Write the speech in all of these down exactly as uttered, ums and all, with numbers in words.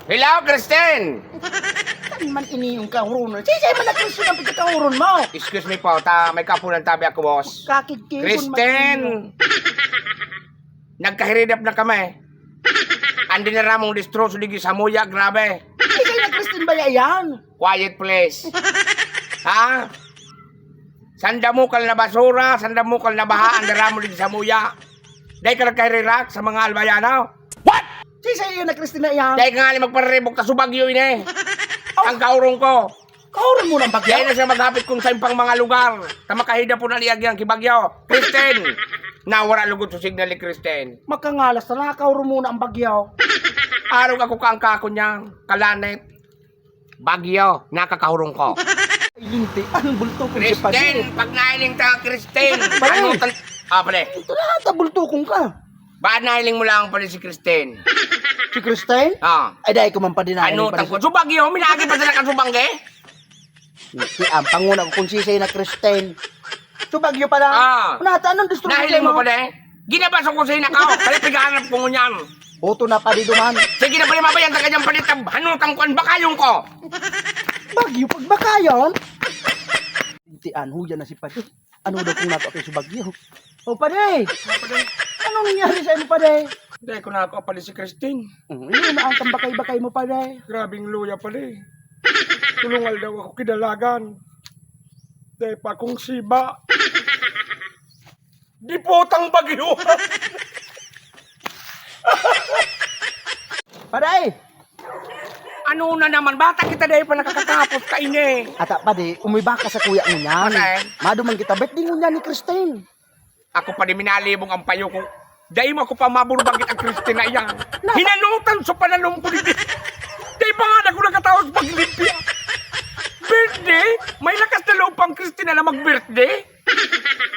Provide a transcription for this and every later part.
Hello, Kristen! Saan man ini yung kahurunan? Sisay man na Kristen ang pagkakahuron mo? Excuse me po, ta may kapunan tabi ako, boss. Kakigkibon Kristen! Nagkahiridap na kami. Ang dinara mong destroso digdi sa muya, grabe. Sisay na Kristen ba yan? Quiet, please. Ha? Sandamukal na basura, sandamukal na baha, ang dara mo digdi sa muya. Dai ka nagkahirirak sa mga albayano? What? Sisay iyo na Kristen na iyan? Dai ka nga ni magparibok ta subagyo ini. Ang kaurong ko. Kaurong mo ng bagyo? Dai na siya maghapit kung saan pang mga lugar. Ta makahida po na liyag yan kibagyo. Kristen, nawara lugod sa signal ni Kristen. Makangalas na, nakaurong mo na ang bagyo. Arog ako kaangkakon niya, kalanit. Bagyo, nakakahurong ko. Ay, linti. Anong bulto ko si Kristen, pag nailing ta, Kristen. Pare. Ano tal-, ah, pare. Ito na ata, bulto kong ka. Ba, nailing mo lang pala si Kristen? Si Kristen? Ah. Ay, dahil ko man pa din nailing. Ano, pare, tangko. Si Bagyo, minagi pa sila kasubangge? Hindi, ang panguna ko kung sisay na Kristen. Si Bagyo pala. Ah. Nata, anong gusto mo? Nailing mo pala eh? Ginabas ako sa inakaw, kaya pigahanap ko ngunyan. Boto na pa di duman. Sige na pala, mabayan ta kanyang palitab. Hanutang ko ang bakayon ko. Bagyo, pagbakayon? Tian, huya na si Padi. Ano daw kung nato si Bagyo? O, Padi! Anong nangyari sa imo, Padi? Hindi ko na ako apali si Christine. Mm, yun na ang kambakay-bakay mo, Padi. Grabing luya, Padi. Tulungal daw ako kidalagan. Dahil pa akong siba. Di potang bagyo. Paday! Ano na naman? Bata kita dahil pa nakakatapos ka ini. Ata pa di, umiba ka sa kuya mo niyan. Paday? Maduman kita, bet di mo niyan ni Christine. Ako pa di minalibong ang payo ko. Dai mo ako pa maburbagit ang Christine na iyan. Na- Hinanutan sa pananom ko dito. Dai pa nga ako nakataos maglimpya. Birthday? May lakas na loob pang Christine na mag-birthday?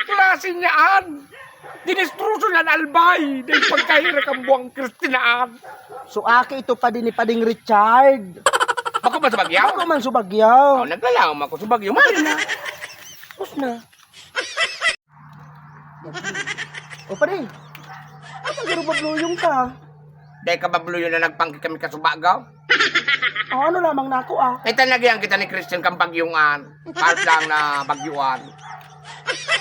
Klase niya an! Dinistroso niya an albay! Dahil pagkahira kang buwang Christinaan! So, aki ito pa din ni Pading Richard. Bako man sa Bagyaw? Bako man sa Bagyaw. Oh, naglalaom ako sa Bagyaw. Mali na. Tapos na. O, pare. Ano garo babluyong ka? Dahil ka babluyo na nagpangki kami kasubagaw? Oh, ano lamang nako, ah? Ito, nagyan kita ni Christian kang bagyungan. Part lang na bagyuan.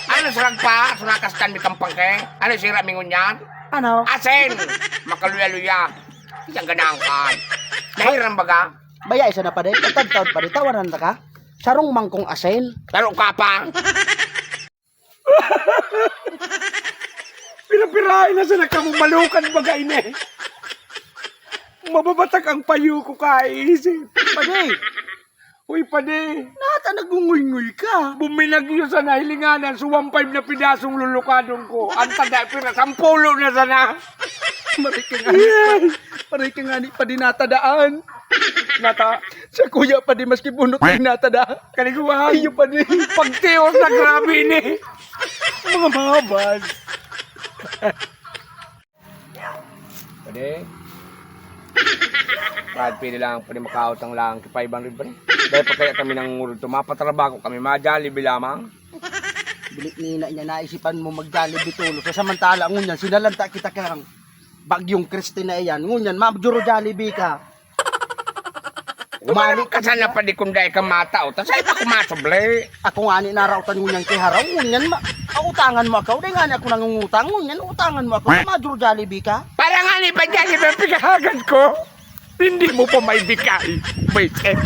Ano, sarag pa? Sunakas kan mi kang pangke? Ano, sira mi ngunyan? Ano? Asin! Makaluya-luya. Isang ganahan ka. Nahiram baga? Baya, isa na pa, de. Katagtaon pa, de. Tawanan ta ka? Sarong mangkong asin. Taro ka pa. Pira-pirahay na sa nagkamumalukan baga ini. Mababatak ang payo ko kaiisip. Padi! Uy, padi! Nata nagunguy-nguy ka? Buminagyo sa nahilinganan, so one five na pidasong lulukadon ko. Ang tada, pira, sampulo na sana. Maray ka nga ni, Yes! Maray ka nga ni, padi natadaan. Nata? Sa kuya pa di maski bunot ay natada. Kaliguan. Iyo pa di. Pagtios na grabe ini. Mga mahabas. Pwede? Brad, pwede lang, pwede makautang lang, kipaiban rin, pre. Dahil pa kaya kami nangungurot to, mapatrabaho kami, ma-Jollibee lamang. Bilit ni na niya, naisipan mo mag-Jollibee tulo. Sa samantala, ngunyan, sinalanta kita kang Bagyong Christine na iyan. Ngunyan, ma-Juro Jollibee ka. Umali ka sana pa di kung dai ka matao. Tas ay pa kumasubli. Ako nga ni narautan ngunyan kay Haraw. Ngunyan, ma-, autangan mo ako. Dai nga ni ako nangungutang. Ngunyan, utangan mo ako. Ma-Juro Jollibee ka. Para nga ni pa Jollibee ang pigahagad ko. Hindi mo pa maibigay. Wait, eh.